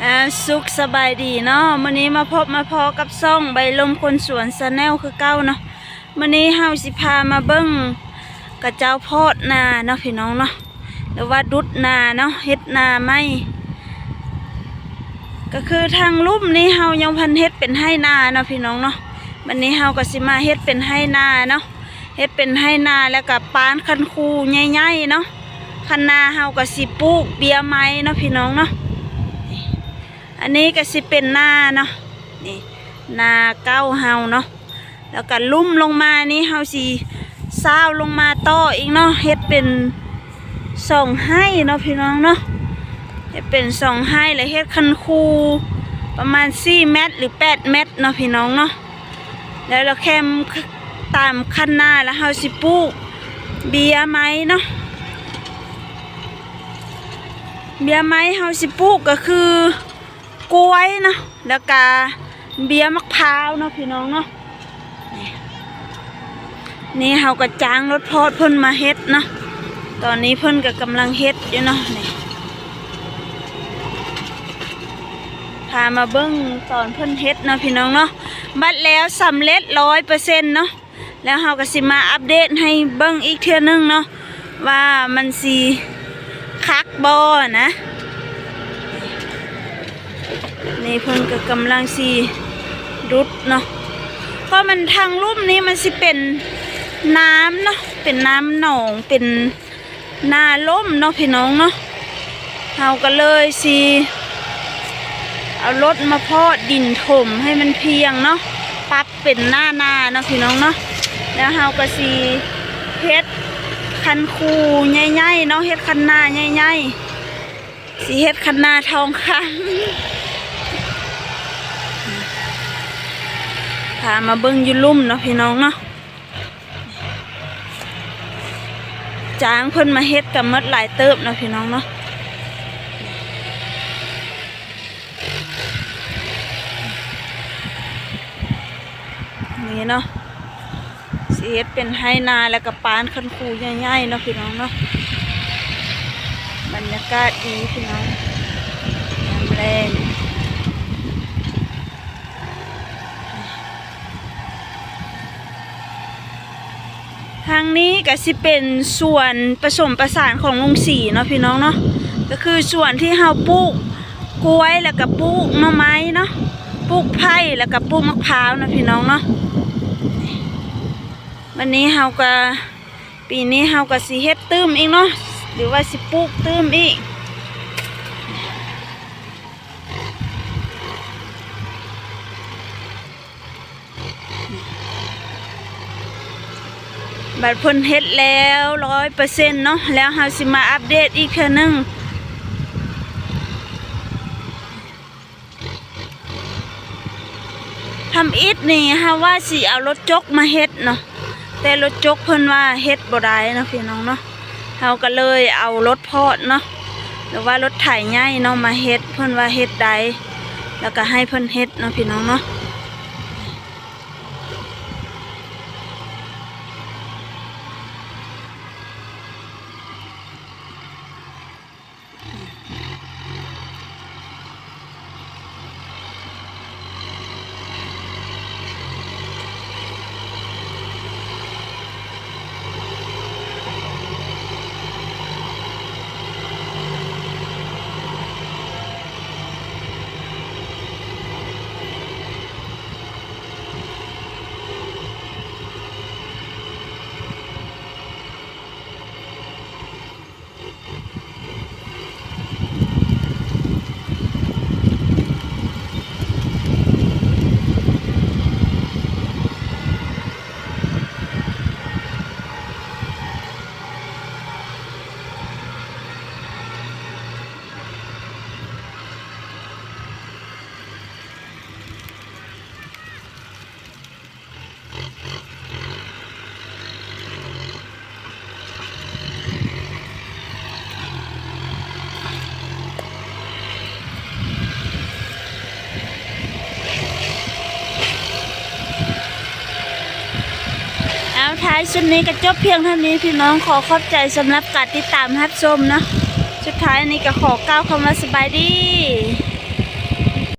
ອ່າ ສຸກສະບາຍດີເນາະ, ມື້ນີ້ມາພົບມາພໍ້ກັບຊ່ອງໃບລົມຄົນສວນ Channel ຄືເກົ່າເນາະ. ມື້ນີ້ເຮົາຊິພາມາເບິ່ງຂະເຈົ້າພອດນາເນາະພີ່ນ້ອງເນາະ ຫຼືວ່າດຸດນາເນາະ, ເຮັດນາໃໝ່. ກໍຄືທາງລຸ່ມນີ້ເຮົາຍັງບໍ່ທັນເຮັດເປັນໄຮ່ນາເນາະພີ່ນ້ອງເນາະ. ບັດນີ້ເຮົາກໍຊິມາເຮັດເປັນໄຮ່ນາເນາະ, ເຮັດເປັນໄຮ່ນາ ແລ້ວກໍປານຄັນຄູໃຫຍ່ໆເນາະ. ຄັນນາເຮົາກໍຊິປູກເບ້ຍໄມ້ເນາະພີ່ນ້ອງເນາະ. ອັນນີ້ກໍຊິເປັນນາເນາະ, ນີ້ນາເກົ່າເຮົາເນາະ. ແລ້ວກໍລຸ່ມລົງມານີ້ ເຮົາຊິຊາວລົງມາຕໍ່ອີກເນາະ, ເຮັດເປັນສອງໄຮ່ເນາະພີ່ນ້ອງເນາະ, ເຮັດເປັນສອງໄຮ່ ແລ້ວເຮັດຄັນຄູປະມານສີ່ແມັດ ຫຼື ແປດແມັດເນາະພີ່ນ້ອງເນາະ. ແລ້ວ ແລ້ວແຄມຕາມຄັນນາ ແລ້ວເຮົາຊິປູກເບ້ຍໄມ້ເນາະ. ເບ້ຍໄມ້ເຮົາຊິປູກກໍຄື ກ້ວຍເນາະ ແລ້ວກະເບ້ຍໝາກພ້າວເນາະພີ່ນ້ອງເນາະ. ນີ້ ນີ້ເຮົາກໍຈ້າງລົດພອດເພິ່ນມາເຮັດເນາະ, ຕອນນີ້ເພິ່ນກໍກຳລັງເຮັດຢູ່ເນາະ. ນີ້ ພາມາເບິ່ງຕອນເພິ່ນເຮັດເນາະພີ່ນ້ອງເນາະ. ບັດແລ້ວສຳເລັດຮ້ອຍເປີເຊັນເນາະ. ແລ້ວເຮົາກໍຊິມາອັບເດດໃຫ້ເບິ່ງອີກເທື່ອໜຶ່ງເນາະ ວ່າມັນຊິຄັກບໍ່ນະ. ນີ້ເພິ່ນກໍກຳລັງຊິດຸດເນາະ, ເພາະມັນທາງລຸ່ມນີ້ມັນຊິເປັນນ້ຳເນາະ, ເປັນນ້ຳໜອງ ເປັນນາລົມເນາະພີ່ນ້ອງເນາະ. ເຮົາກໍເລີຍຊິເອົາລົດມາພອດດິນຖົມໃຫ້ມັນພຽງເນາະ, ປັບ ເປັນໜ້ານາເນາະພີ່ນ້ອງເນາະ. ແລ້ວເຮົາກໍຊິເຮັດຄັນຄູໃຫຍ່ໆເນາະ, ເຮັດຄັນນາໃຫຍ່ໆ, ຊິເຮັດຄັນນາທອງຄຳ. ພາມາເບິ່ງຢູ່ລຸ່ມເນາະພີ່ນ້ອງເນາະ, ຈ້າງເພິ່ນມາເຮັດກໍໝົດຫຼາຍເຕີບເນາະພີ່ນ້ອງເນາະ. ນີ້ເນາະ ຊິເຮັດເປັນໄຮ່ນາ ແລ້ວກໍປານຄັນຄູໃຫຍ່ໆເນາະພີ່ນ້ອງເນາະ. ບັນຍາກາດດີພີ່ນ້ອງ ຍາມແລງ. ທາງນີ້ກໍຊິເປັນສວນປະສົມປະສານຂອງລຸງສີເນາະພີ່ນ້ອງເນາະ, ກໍຄືສວນທີ່ເຮົາປູກກ້ວຍ ແລ້ວກໍປູກໜໍ່ໄມ້ເນາະ, ປູກໄຜ່ ແລ້ວກໍປູກໝາກພ້າວເນາະພີ່ນ້ອງເນາະ. ບັດນີ້ເຮົາກໍ ປີນີ້ເຮົາກໍຊິເຮັດຕື່ມອີກເນາະ ຫຼືວ່າຊິປູກຕື່ມອີກ. ບັດເພິ່ນເຮັດແລ້ວຮ້ອຍເປີເຊັນເນາະ ແລ້ວເຮົາຊິມາອັບເດດອີກເທື່ອໜຶ່ງ. ທຳອິດນີ້ເຮົາວ່າຊິເອົາລົດຈົກມາເຮັດເນາະ, ແຕ່ລົດຈົກເພິ່ນວ່າເຮັດບໍ່ໄດ້ເນາະພີ່ນ້ອງເນາະ, ເຮົາກໍເລີຍເອົາລົດພອດເນາະ ຫຼືວ່າລົດໄຖໃຫຍ່ເນາະມາເຮັດ, ເພິ່ນວ່າເຮັດໄດ້ ແລ້ວກໍໃຫ້ເພິ່ນເຮັດເນາະພີ່ນ້ອງເນາະ. ເອົາ ທ້າຍສຸດນີ້ກໍຈົບພຽງເທົ່ານີ້ພີ່ນ້ອງ, ຂໍຂອບໃຈສຳລັບການຕິດຕາມຮັບຊົມເນາະ. ສຸດທ້າຍນີ້ກໍຂໍກ່າວຄຳວ່າສະບາຍດີ.